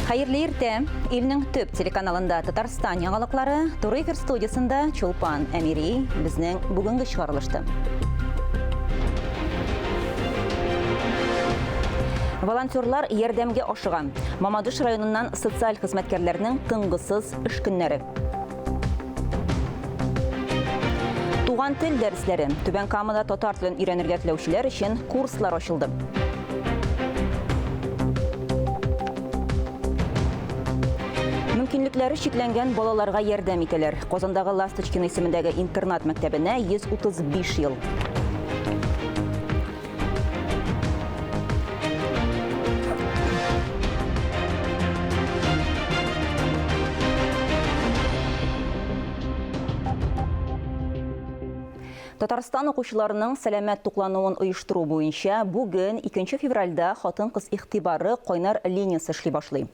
Хәерле иртә! Илнең төп телеканалында Татарстан яңалыклары, туры эфир студиясендә Чулпан Әмири безнең бүгенге чыгарылышта. Волонтерлар ярдәмгә ашыга. Мамадыш районыннан социаль хезмәткәрләрнең тынгысыз эш көннәре. Туган тел дәресләре. Түбән Камада татар телен өйрәнергә теләүчеләр өчен курслар ачылды. Мөмкинлекләре чикләнгән балаларга ярдәм итәләр. Казандагы Ласточкина исемендәге интернат мәктәбенә 135 ел. Татарстан укучыларының сәламәт туклануын оештыру буенча бүген, 2 февральдә хатын-кыз игътибары кайнар линиясе эшли башлый.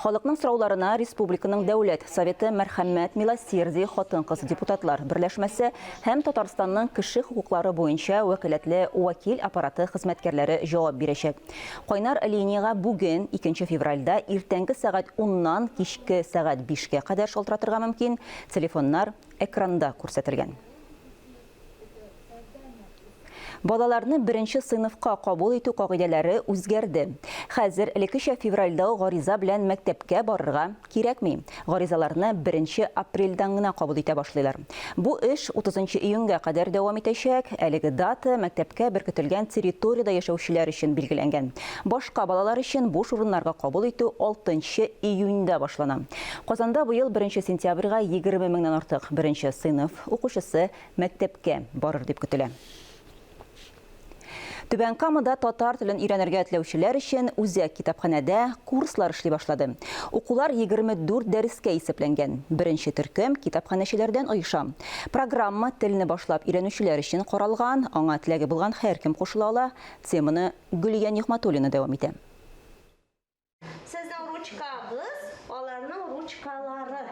Халыкның сорауларына республиканың Дәүләт Советы Мәрхәмәт, Милосердие хатын-кыз депутатлар берләшмәсе һәм Татарстанның кеше хокуклары буенча вәкаләтле вәкил аппараты хезмәткәрләре җавап бирәчәк. Кайнар линиягә бүген, икенче февральдә, иртәнге сәгать уннан кичке сәгать бишкә кадәр шалтыратырга мөмкин, телефоннар экранда күрсәтелгән. Балаларны беренче сыйныфка кабул итү кагыйдәләре үзгәрде. Хәзер элеккечә февральдә үк гариза белән мәктәпкә барырга кирәкми. Гаризаларны беренче апрельдән генә кабул итә башлыйлар. Бу эш утызынчы июньгә кадәр дәвам итәчәк. Әлеге дата мәктәпкә беркетелгән территориядә яшәүчеләр өчен билгеләнгән. Башка балалар өчен буш урыннарга кабул итү алтынчы июньдә башлана. Казанда быел беренче сентябрьгә 20 меңнән артык беренче сыйныф укучысы мәктәпкә барыр дип көтелә. Түбән Камада татар телен өйрәнергә теләүчеләр өчен үзәк китапханәдә курслар эшли башлады. Укулар 24 дәрескә исәпләнгән. Беренче төркем китапханәчеләрдән оеша. Программа телне башлап өйрәнүчеләр өчен каралган, аңа теләге булган һәркем кушыла ала. Теманы Гөлия Нигъмәтуллина дәвам итә. Сезнең ручкагыз, аларның ручкалары.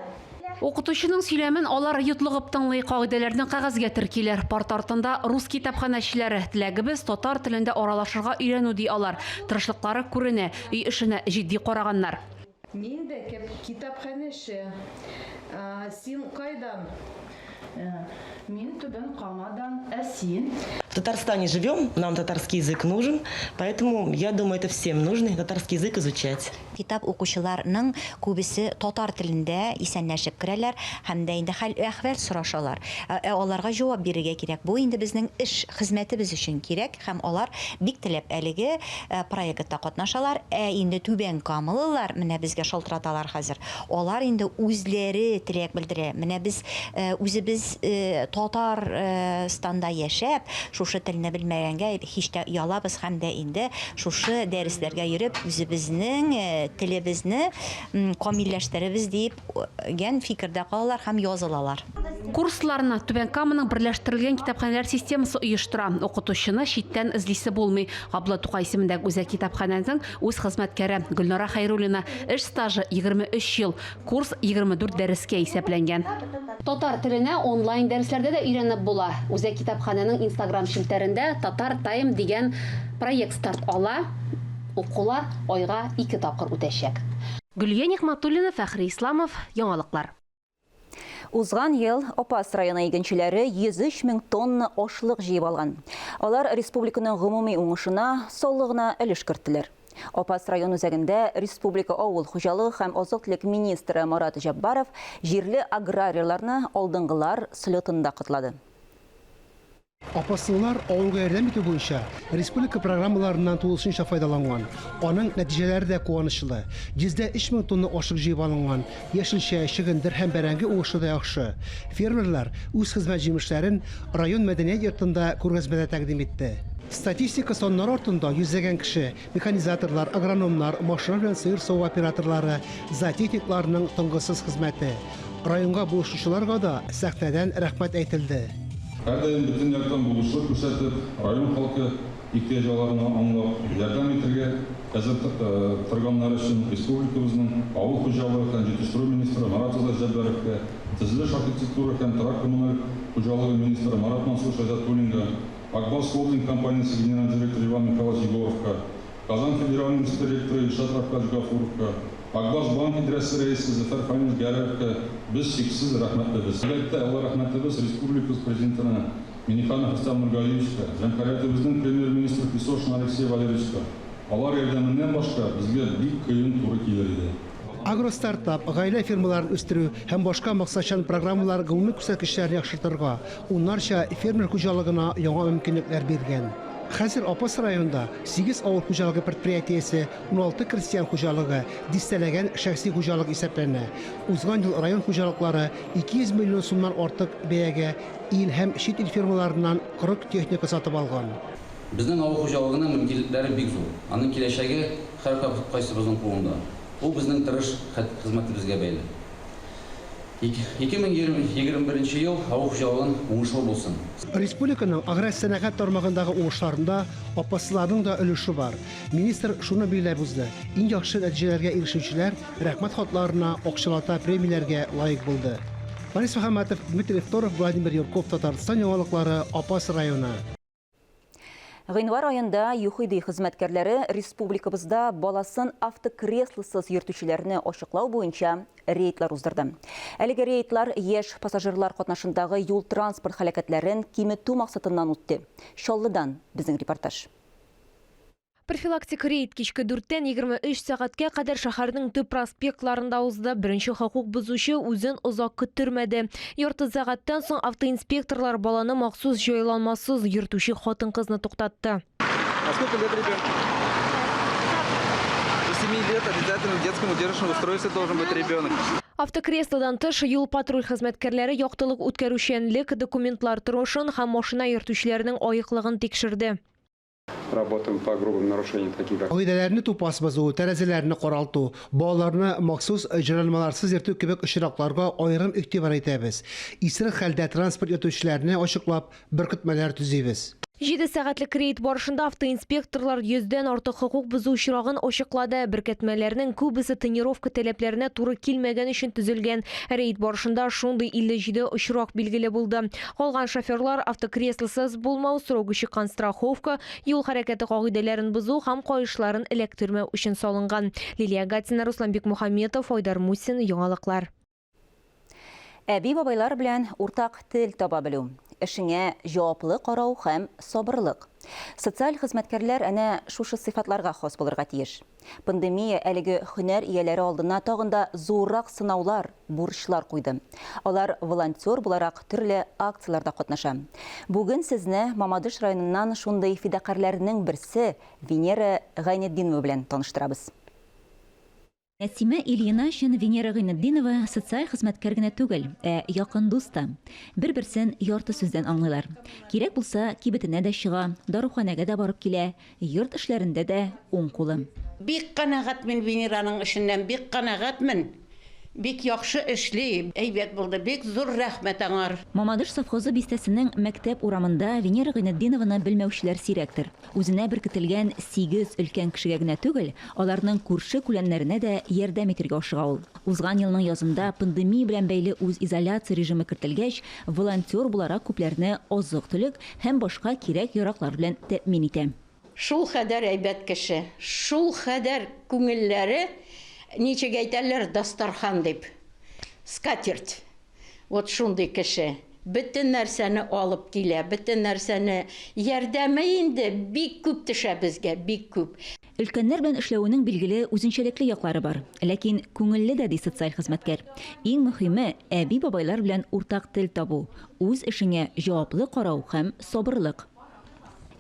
Укытучының сөйләмен алар йотлыгып тыңлый, кагыйдәләрне кәгазьгә теркиләр. Парта артында рус китапханәчеләре. Теләгебез, татар телендә аралашырга өйрәнү, ди алар. Тырышлыклары күренә, өй эшенә җитди караганнар. Мин дә китапханәче. Син кайдан? Мин Түбән Камадан, ә син? В Татарстане живем, нам татарский язык нужен, поэтому, я думаю, это всем нужно татарский язык изучать. Китап укучыларның күбесе татар телендә исәнләшеп керәләр һәм дә инде хәл-әхвәл сорашалар. Ә аларга җавап бирергә кирәк. Бу инде безнең эш, хезмәтебез өчен кирәк һәм алар бик теләп әлеге проектта катнашалар. Ә инде түбәнкамалылар менә безгә шалтыраталар хәзер. Алар инде үзләре теләк белдерә. Менә без үзебез Татарстанда яшәп, шушы телне белмәгәнгә һич тә оялабыз һәм дә инде шушы дәресләргә йөреп, үзебезнең телебезне камилләштеребез дип гән фикердә калалар һәм язылалар. Курсларны Түбән Каманың берләштерелгән китапханәләр системасы оештыра. Укытучыны читтән эзлисе булмый. Габдулла Тукай исемендәге үзәк китапханәнең үз хезмәткәре Гөлнара Хәйруллина. Эш стажы, 23 ел. Курс 24 дәрескә исәпләнгән. Татар теленә онлайн дәресләрдә дә өйрәнеп була. Үзәк китапханәнең Инстаграм челтәрендә Татар тайм дигән проект старт ала. Укулар айга ике тапкыр үтәчәк. Гөлия Нигъмәтуллина, Фәхри Исламов, Яңалыклар. Узган ел Апас районы игенчеләре 103 мең тонна ашлык җыеп алган. Алар республиканың гомуми уңышына саллы гына өлеш керттеләр. Апас район үзәгендә республика авыл хуҗалыгы һәм азык-төлек министры Марат Җәббаров җирле аграрийларны алдынгылар слетында котлады. Апаслылар авылга ярдәм итү буенча республика программаларыннан тулысынча файдаланган. Аның нәтиҗәләре дә куанычлы. 103 мең тонна ашлык җыеп алынган, яшелчә, чөгендер һәм бәрәңге уңышы да яхшы. Фермерлар үз хезмәт җимешләрен район мәдәният йортында күргәзмәдә тәкъдим итте. Статистика саннары артында йөзләгән кеше, механизаторлар, агрономнар, машина белән сыер саву операторлары, зоотехникларның тынгысыз хезмәте. Районга булышучыларга да сәхнәдән рәхмәт әйтелде. Һәрдаим бөтен яктан булышлык күрсәтеп, район халкы ихтыяҗаларына аңлап, ярдәм итергә әзер торганнары өчен республикабызның авыл хуҗалыгы һәм җитештерү министры Марат Азат Җәббаровка, төзелеш-архитектура һәм торак-коммуналь хуҗалыгы министры Марат Мансурович Айзатуллинга, Ак Барс Холдинг компаниясе генераль директоры Иван Михайлович Егоровка, Казан федераль университеты ректоры Илшат Рафкатович Гафуровка, Ак Барс Банк идарәсе рәисе Зөфәр Фаниль Гәрәевка без чиксез рәхмәтлебез. Әлбәттә, олы рәхмәтебез республикабыз Президентына Миннеханов Рөстәм Нургалиевичка, җәмһүриятебезнең Премьер-министры Песошин Алексей Валерьевичка. Алар ярдәменнән башка безгә бик кыен туры килер иде. Агростартап, гаилә фермаларын үстерү һәм башка максатчан программалар гомуми күрсәткечләрне яхшыртырга, уннарча фермер хуҗалыгына яңа мөмкинлекләр биргән. Хәзер Апас районында сигез авыл хуҗалыгы предприятиесе, 16 крестьян хуҗалыгы, дистәләгән шәхси хуҗалык исәпләнә. Узган ел район хуҗалыклары 200 миллион сумнан артык бәягә ил һәм чит ил фирмаларыннан 40 техника сатып алган. Безнең авыл хуҗалыгының мөмкинлекләре бик зур. Аның киләчәге һәркайсыбызның кулында. Ул безнең тырыш хезмәтебезгә бәйле. 2021 нче ел авыл хуҗалыгын уңышлы булсын. Республиканың аграр сәнәгать тармагындагы уңышларында апаслыларның да өлеше бар. Министр шуны билгеләп узды, иң яхшы нәтиҗәләргә ирешүчеләр Рәхмәт хатларына, акчалата премияләргә лаек булды. Фарис Мөхәммәтов, Дмитрий Второв, Владимир Юрков, Татарстан яңалыклары, Апас районы. Гыйнвар аенда ЮХИДИ хезмәткәрләре республикабызда баласын автокреслосыз йөртүчеләрне ачыклау буенча рейдлар уздырды. Әлеге рейдлар яшь пассажирлар катнашындагы юл-транспорт һәлакәтләрен киметү максатыннан үтте. Чаллыдан безнең репортаж. Профилактик рейд кичке дүрттән 23 сәгатькә кадәр шәһәрнең төп проспектларында узды. Беренче хокук бозучы үзен озак көттермәде. Ярты сәгатьтән соң автоинспекторлар баланы махсус җайланмасыз йөртүче хатын-кызны туктатты. А сколько лет ребенку? До 7 лет обязательно в детском удержанном устройстве должен быть ребенок. Автокреслодан тыш юл-патруль хезмәткәрләре яктылык үткәрүчәнлек, документлар торышын һәм машина йөртүчеләрнең аеклыгын тикшерде. Работаем по грубым нарушениям, такие как Кагыйдәләрне тупас бозу, тәрәзәләрне каралту, балаларны махсус җайланмаларсыз йөртү кебек очракларга аерым игътибар итәбез. Исерек хәлдә транспорт йөртүчеләрне ачыклап, беркетмәләр төзибез. Җиде сәгатьлек рейд барышында автоинспекторлар йөздән артык хокук бозу очрагын ачыклады. Беркетмәләрнең күбесе тонировка таләпләренә туры килмәгән өчен төзелгән. Рейд барышында шундый 57 очрак билгеле булды. Калган шоферлар автокреслосыз булмау, срогы чыккан страховка, юл хәрәкәте кагыйдәләрен бозу һәм каешларын эләктермәү өчен салынган. Лилия Гатина, Руслан Бикмухаметов, Айдар Мусин, Яңалыклар. Әби-бабайлар белән уртак тел таба белү, эшеңә җаваплы карау һәм сабырлык. Социаль хезмәткәрләр әнә шушы сыйфатларга хас булырга тиеш. Пандемия әлеге һөнәр ияләре алдына тагын да зуррак сынаулар, бурычлар куйды. Алар волонтер буларак төрле акцияләрдә катнаша. Бүген сезне Мамадыш районыннан шундый фидакарьләрнең берсе Венера Гайнетдинова белән таныштырабыз. Нәсимә Ильина өчен Венера Гыйнетдинова социаль хезмәткәр генә түгел, ә якын дус та. Бер-берсен ярты сүздән аңлыйлар. Кирәк булса, кибетенә дә чыга, даруханәгә дә барып килә, Йорт эшләрендә дә уң кулы. Бик канәгать мин Венераның эшеннән, бик канәгатьмен. Бик яхшы эшли, әйбәт булды, бик зур рәхмәт аңар. Мамадыш совхозы бистәсенең Мәктәп урамында Венера Гыйнетдинованы белмәүчеләр сирәктер. Үзенә беркетелгән сигез өлкән кешегә генә түгел, аларның күрше-күләннәренә дә ярдәм итергә ашыга ул. Узган елның язында пандемия белән бәйле үзизоляция режимы кертелгәч, волонтер буларак күпләрне азык-төлек һәм башка кирәк-яраклар белән тәэмин итә. Шул хәдәр әйбәт кеше, шул хәдәр күңелләре, ничек әйтәләр, дастархан дип, скатерть, вот шундый кеше. Бөтен нәрсәне алып килә, бөтен нәрсәне, ярдәме инде бик күп төшә безгә, бик күп. Өлкәннәр белән эшләвенең билгеле үзенчәлекле яклары бар. Ләкин күңелле дә, ди социаль хезмәткәр. Иң мөхиме, әби-бабайлар белән уртак тел табу, үз эшеңә җаваплы карау һәм сабырлык.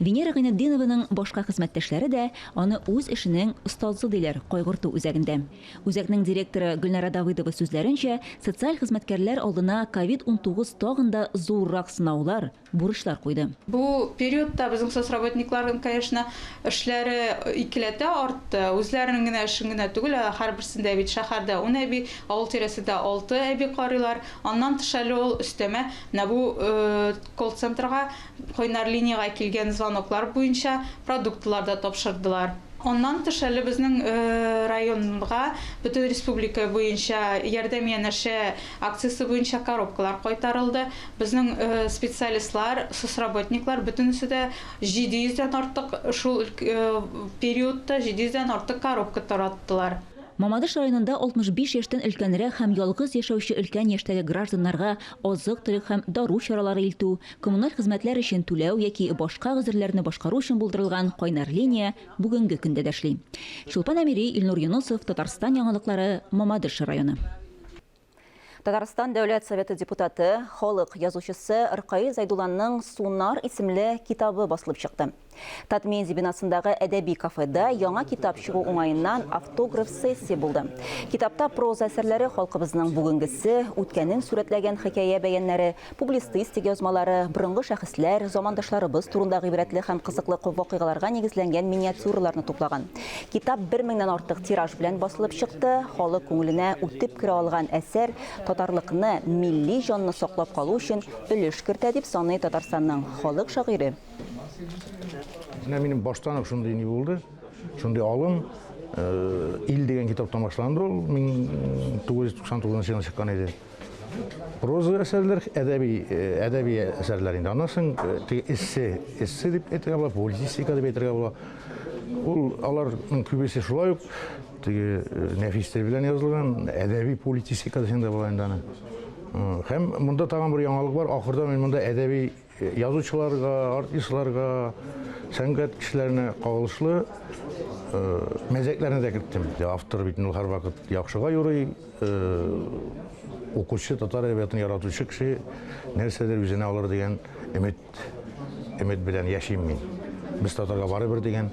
Венера Гыйнетдинованың башка хезмәттәшләре дә аны үз эшенең остазы диләр Кайгырту үзәгендә. Үзәкнең директоры Гөлнара Давыдова сүзләренчә, социаль хезмәткәрләр алдына ковид 19 тагын да зуррак сынаулар, бурычлар куйды. Бу периодта безнең соцработникларның, конечно, эшләре икеләтә артты. Үзләренең генә эшен генә түгел, ә һәрберсендә бит шәһәрдә ун әби, авыл тирәсендә алты әби карыйлар. Аннан тыш әле ул өстәмә менә бу колл-центрга, кайнар линиягә килгән звоноклар буенча продуктлар да тапшырдылар. Аннан тыш әле безнең районга бөтен республика буенча Ярдәм янәшә акциясе буенча коробкалар кайтарылды. Безнең специалистлар, соцработниклар бөтенесе дә 700 дән артык шул периодта 700 дән артык коробка тараттылар. Мамадыш районында 65 яшьтән өлкәнрәк һәм ялгыз яшәүче өлкән яшьтәге гражданнарга азык-төлек һәм дару чаралары илтү, коммуналь хезмәтләр өчен түләү яки башка гозерләрне башкару өчен булдырылган кайнар линия бүгенге көндә дә эшли. Чулпан Әмири, Илнур Юнысов, Татарстан яңалыклары, Мамадыш районы. Татарстан Дәүләт Советы депутаты, халык язучысы Ркаил Зәйдулланың Сунар исемле китабы басылып чыкты. Татмедиа бинасындагы әдәби кафеда яңа китап чыгу уңаеннан автограф-сессия булды. Китапта проза әсәрләре, халкыбызның бүгенгесе, үткәнен сурәтләгән хикәя бәяннәре, публицистик язмалары, борынгы шәхесләр, замандашларыбыз турында гыйбрәтле һәм кызыклы вакыйгаларга нигезләнгән миниатюраларны туплаган. Китап бер меңнән артык тираж белән басылып чыкты. Халык күңеленә үтеп керә алган әсәр татарлыкны, милли җанны саклап калу өчен өлеш кертә, дип саный Татарстанның халык шагыйре. Менә минем баштан ук шундый ни булды, шундый алым. Ил дигән китаптан башланды ул, 1999 елда чыккан иде. Проза әсәрләр, әдәби, әдәби әсәрләр инде. Аннан соң теге эссе, эссе дип әйтергә була, публицистика дип әйтергә була. Ул аларның күбесе шулай ук теге нәфис тел белән язылган, әдәби публицистика дисәң дә була инде аны. Һәм монда тагын бер яңалык бар. Ахырда мин монда әдәби Язучыларга, артистларга, сәнгать кешеләренә кагылышлы мәзәкләрне дә керттем. Автор бит ул һәрвакыт яхшыга юрый. Укучы, татар әдәбиятын яратучы кеше нәрсәдер үзенә алыр дигән өмет, өмет белән яшим мин. Без татарга барыбер дигән.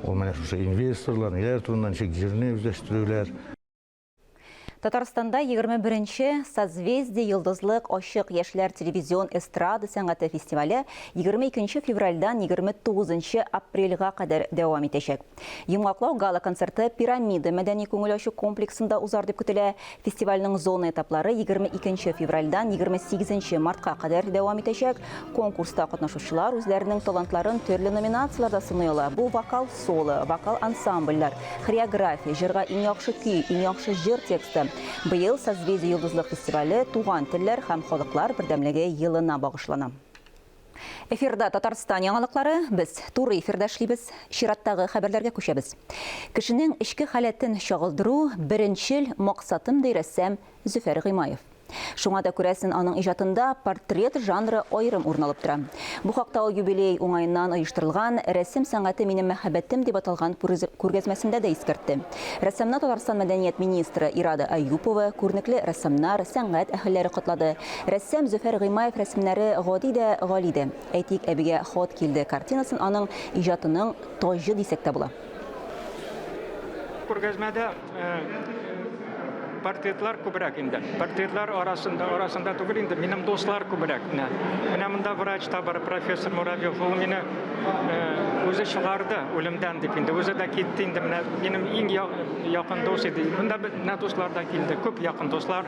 Ул менә шушы инвесторлар, ниләр турында, ничек җирне үзләштерүләр. Татарстанда 21 нче Созвездие Йолдызлык ачык яшьләр телевизион эстрада сәнгате фестивале 22 нче февральдән 29 нчы апрельгә кадәр дәвам итәчәк. Йомгаклау гала-концерты Пирамида мәдәни күңел ачу комплексында узар дип көтелә. Фестивальнең зона этаплары 22 нче февральдән 28 нче мартка кадәр дәвам итәчәк. Конкурста катнашучылар үзләренең талантларын төрле номинацияләрдә сыный ала. Бу вокал-соло, вокал ансамбльләр, хореография, җырга иң яхшы көй, иң яхшы җыр тексты. Быел Созвездие-Йолдызлык фестивале Туган телләр һәм халыклар бердәмлеге елына багышлана. Эфирда Татарстан яңалыклары. Без туры эфирда эшлибез. Чираттагы хәбәрләргә күчәбез. Кешенең эчке халәтен чагылдыру, беренчел максатым, ди рәссам Зөфәр Гыймаев. Шуңа да күрәсен, аның иҗатында портрет жанры аерым урын алып тора. Бу хакта ул юбилей уңаеннан оештырылган Рәсем сәнгате минем мәхәббәтем дип аталган күргәзмәсендә дә искәртте. Рәссамны Татарстан мәдәният министры Ирада Әюпова, күренекле рәссамнар, сәнгать әһелләре котлады. Рәссам Зөфәр Гыймаев рәсемнәре гади дә, гали дә. Әйтик, Әбигә хат килде картинасын аның иҗатының таҗы дисәк тә була. Күргәзмәдә портретлар күбрәк инде. Портретлар арасында, арасында түгел инде, минем дуслар күбрәк. Менә, менә монда врач та бар, профессор Муравьев, ул мине үзе чыгарды үлемдән дип инде, үзе дә китте инде. Менә минем иң якын дус иде. Монда менә дуслар да килде, күп якын дуслар.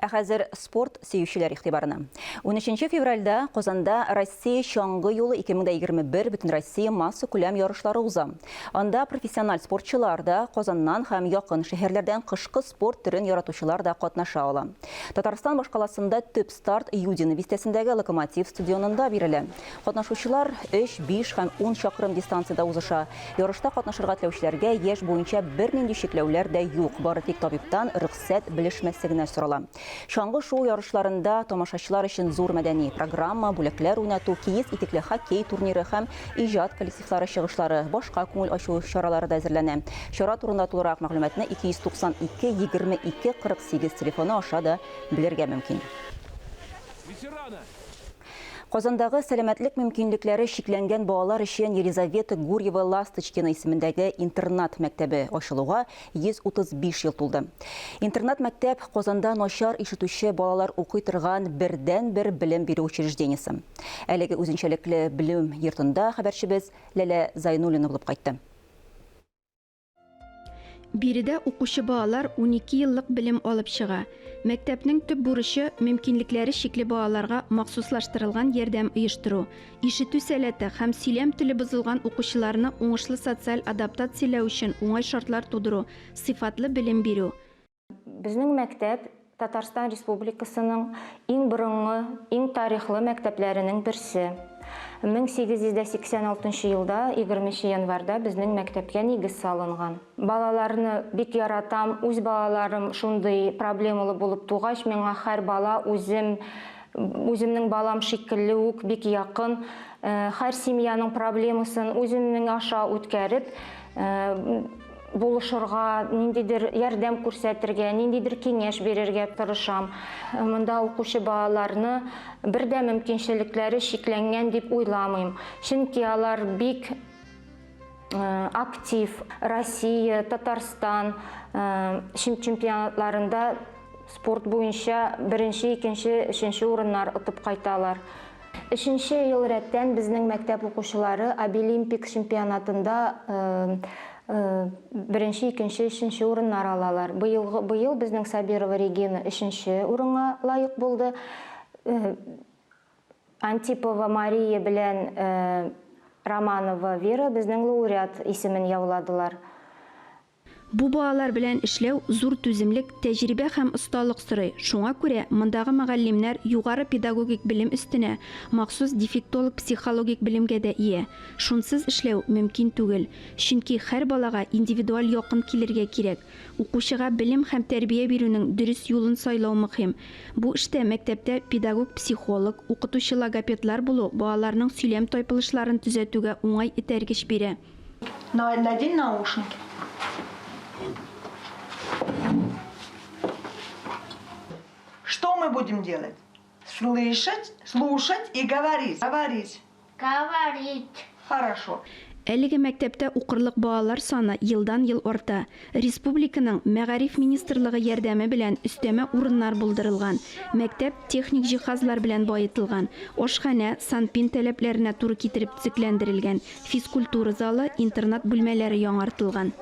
Ә хәзер спорт сөючеләр игътибарына. 13 февральдә Казанда Россия чаңгы юлы 2021 Бөтенроссия массакүләм ярышлары уза. Анда профессиональ спортчылар да, Казаннан һәм якын шәһәрләрдән кышкы спорт төрен яратучылар да катнаша ала. Татарстан башкаласында төп старт Юдино бистәсендәге Локомотив стадионында бирелә. Катнашучылар 3, 5 һәм 10 чакрым дистанциядә узыша. Ярышта катнашырга теләүчеләргә яшь буенча бернинди чикләүләр дә юк, бары тик табибтан рөхсәт белешмәсе генә сорала. Чаңгы шуу ярышларында тамашачылар өчен зур мәдәни программа, бүләкләр уйнату, киез итекле хоккей турниры һәм иҗат коллективлары чыгышлары, башка күңел ачу чаралары да әзерләнә. Чара турында тулырак мәгълүматны 292 22 48 телефоны аша да белергә мөмкин. Казандагы сәламәтлек мөмкинлекләре чикләнгән балалар өчен Елизавета Гурьева-Ласточкина исемендәге интернат мәктәбе ачылуга 135 ел тулды. Интернат мәктәп Казанда начар ишетүче балалар укый торган бердәнбер белем бирү учреждениесе. Әлеге үзенчәлекле белем йортында хәбәрчебез Ләлә Зайнуллина булып кайтты. Биредә укучы балалар 12 еллык белем алып чыга. Мәктәпнең төп бурычы, мөмкинлекләре чикле балаларга махсуслаштырылган ярдәм оештыру, ишетү сәләте һәм сөйләм теле бозылган укучыларны уңышлы социаль адаптацияләү өчен уңай шартлар тудыру, сыйфатлы белем бирү. Безнең мәктәп Татарстан Республикасының иң борынгы, иң тарихлы мәктәпләренең берсе. 1886 елда, 20 январьда безнең мәктәпкә нигез салынган. Балаларны бик яратам, үз балаларым шундый проблемалы булып тугач, миңа һәр бала үзем, үземнең балам шикелле үк бик якын. Һәр семьяның проблемасын үземнең аша үткәреп, булышырга, ниндидер ярдәм күрсәтергә, ниндидер киңәш бирергә тырышам. Монда укучы балаларны бер дә мөмкинчелекләре чикләнгән дип уйламыйм. Чөнки алар бик актив. Россия, Татарстан чемпионатларында спорт буенча беренче, икенче, өченче урыннар отып кайталар. Өченче ел рәттән безнең мәктәп укучылары Абилимпикс чемпионатында беренче, икенче, өченче урыннар алалар. Быелгы, быел безнең Сабирова Регина өченче урынга лаек булды. Антипова Мария белән Романова Вера безнең лауреат исемен яуладылар. Бу балалар белән эшләү зур түземлек, тәҗрибә һәм осталык сорый, шуңа күрә мондагы мөгаллимнәр югары педагогик белем өстенә, махсус дефектолог-психологик белемгә дә ия. Шунсыз эшләү мөмкин түгел. Чөнки һәр балага индивидуаль якын килергә кирәк. Укучыга белем һәм тәрбия бирүнең дөрес юлын сайлау мөһим. Бу эштә мәктәптә педагог-психолог, укытучы-логопедлар булу балаларның сөйләм тайпылышларын төзәтүгә уңай этәргеч бирә. Надень наушники. Что мы будем делать? Слышать, слушать и говорить. Говорить. Говорить. Хорошо. Әлеге мәктәптә укырлык балалар саны елдан-ел арта. Республиканың Мәгариф министрлыгы ярдәме белән өстәмә урыннар булдырылган, мәктәп техник җиһазлар белән баетылган, ашханә СанПин таләпләренә туры китереп төзекләндерелгән, Физкультура залы, интернат бүлмәләре яңартылган.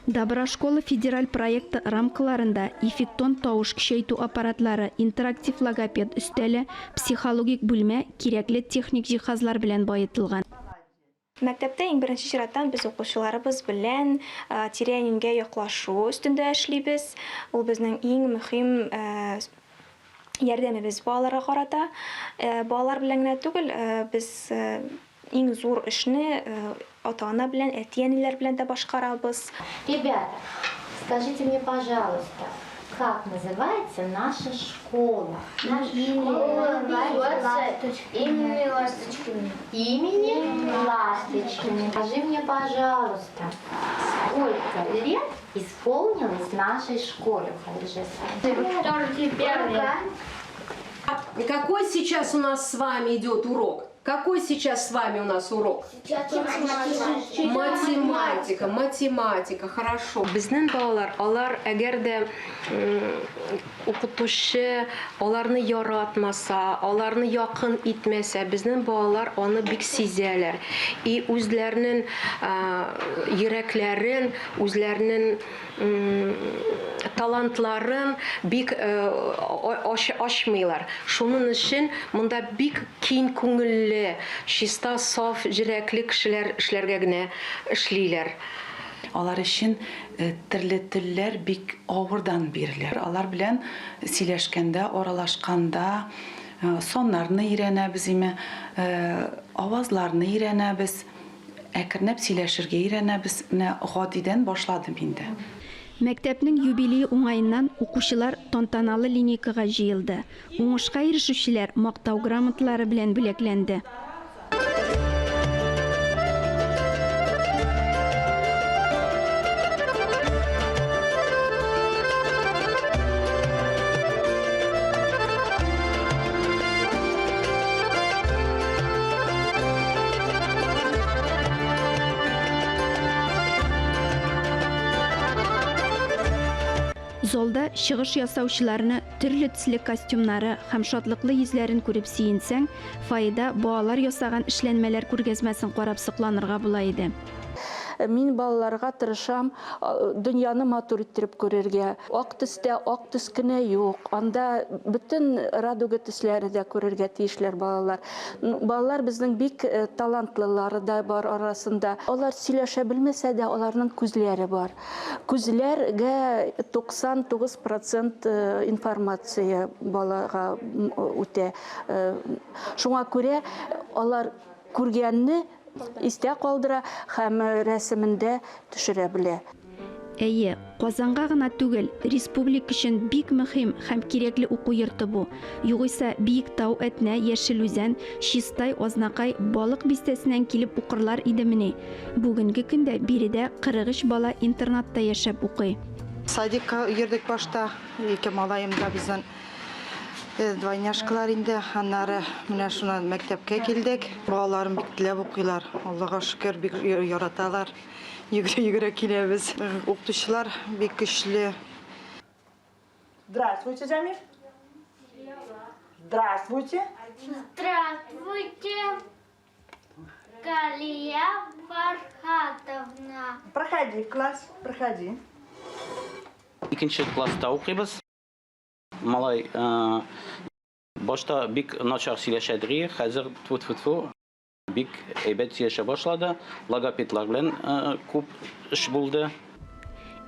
Добра школа федераль проекты рамкаларында Эффектон тавыш көчәйтү аппаратлары, интерактив логопед өстәле, психологик бүлмә кирәкле техник җиһазлар белән баетылган. Мәктәптә иң беренче чираттан без укучыларыбыз белән тирә-юньгә яклашу өстендә эшлибез. Ул безнең иң мөһим ярдәмебез балаларга карата. Балалар белән генә түгел, без иң зур эшне ата-ана белән, әти-әниләр белән дә башкарабыз. Ребята, скажите мне, пожалуйста, как называется наша школа? Наша школа называется имени Ласточкина. Имени Ласточкина. Скажи мне, пожалуйста, сколько лет исполнилось нашей школе, Какой сейчас у нас с вами идет урок? Какой сейчас с вами у нас урок? Математика, математика, хорошо. Безнең балалар, алар әгәр дә укытучы аларны яратмаса, аларны якын итмәсә, безнең балалар аны бик сизәләр. И үзләренең йөрәкләрен, үзләренең талантларын бик ачмыйлар. Шуның өчен монда бик киң күңелле, чиста, саф җөрәкле кешеләр эшләргә генә эшлиләр. Алар өчен төрле телләр бик авырдан бирелә. Алар белән сөйләшкәндә, аралашканда саннарны өйрәнәбез име, авазларны өйрәнәбез. Әкренләп сөйләшергә өйрәнәбез. Менә гадидән башладым инде. Мәктәпнең юбилее уңаеннан укучылар тантаналы линейкага җыелды. Уңышка ирешүчеләр Мактау грамоталары белән бүләкләнде. Залда чыгыш ясаучыларны төрле төсле костюмнары һәм шатлыклы йөзләрен күреп сөенсәң, фойеда балалар ясаган эшләнмәләр күргәзмәсен карап сокланырга була иде. Мин балаларга тырышам дөньяны матур иттереп күрергә. Ак төстә ак төс кенә юк. Анда бөтен радуга төсләре дә күрергә тиешләр балалар. Балалар безнең бик э, талантлылары да бар арасында. Алар сөйләшә белмәсә дә, аларның күзләре бар. Күзләргә 99 процент э, информация балага үтә. Э, шуңа күрә Алар күргәнне истә калдыра һәм рәсемендә төшерә белә. Әйе, Казанга гына түгел, республика өчен бик мөһим һәм кирәкле уку йорты бу. Югыйсә, Биектау, Әтнә, Яшел Үзән, Чистай, Азнакай, Балык Бистәсеннән килеп укырлар идемени? Бүгенге көндә биредә 43 бала интернатта яшәп укый. Садикка йөрдек башта, ике малаем да безнең двойняшкалар инде. Аннары менә шуны мәктәпкә килдек. Балаларым бик теләп укыйлар. Аллага шөкер, бик яраталар. Йөгерә-йөгерә киләбез. Укытучылар бик көчле. Здравствуйте, Замир. Здравствуйте. Здравствуйте, Галия Фархатовна. Проходи в класс, проходи. Икенче класста укыйбыз. Малай башта бик начар сөйләшә дри, хәзер тфу-тфу-тфу бик әйбәт сөйләшә башлады. Логопедлар белән күп эш булды.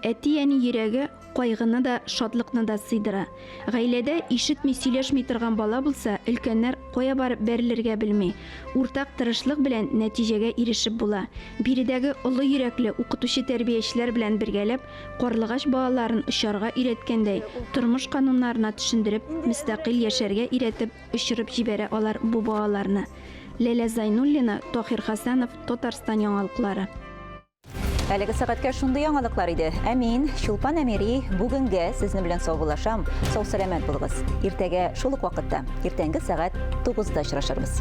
Әти-әни йөрәге кайгыны да, шатлыкны да сыйдыра. Гаиләдә ишетми, сөйләшми торган бала булса, өлкәннәр кая барып бәрелергә белми. Уртак тырышлык белән нәтиҗәгә ирешеп була. Биредәге олы йөрәкле укытучы-тәрбиячеләр белән бергәләп, карлыгач балаларын очарга өйрәткәндәй, тормыш кануннарына төшендереп, мөстәкыйль яшәргә өйрәтеп, очырып җибәрә алар бу балаларны. Ләлә Зайнуллина, Таһир Хәсәнов, Татарстан яңалыклары. Әлеге сәгатькә шундый яңалыклар иде. Ә мин, Чулпан Әмири, бүгенгә сезнең белән саубуллашам. Сау-сәламәт булыгыз. Иртәгә шул ук вакытта, иртәнге сәгать 9-да очрашырбыз.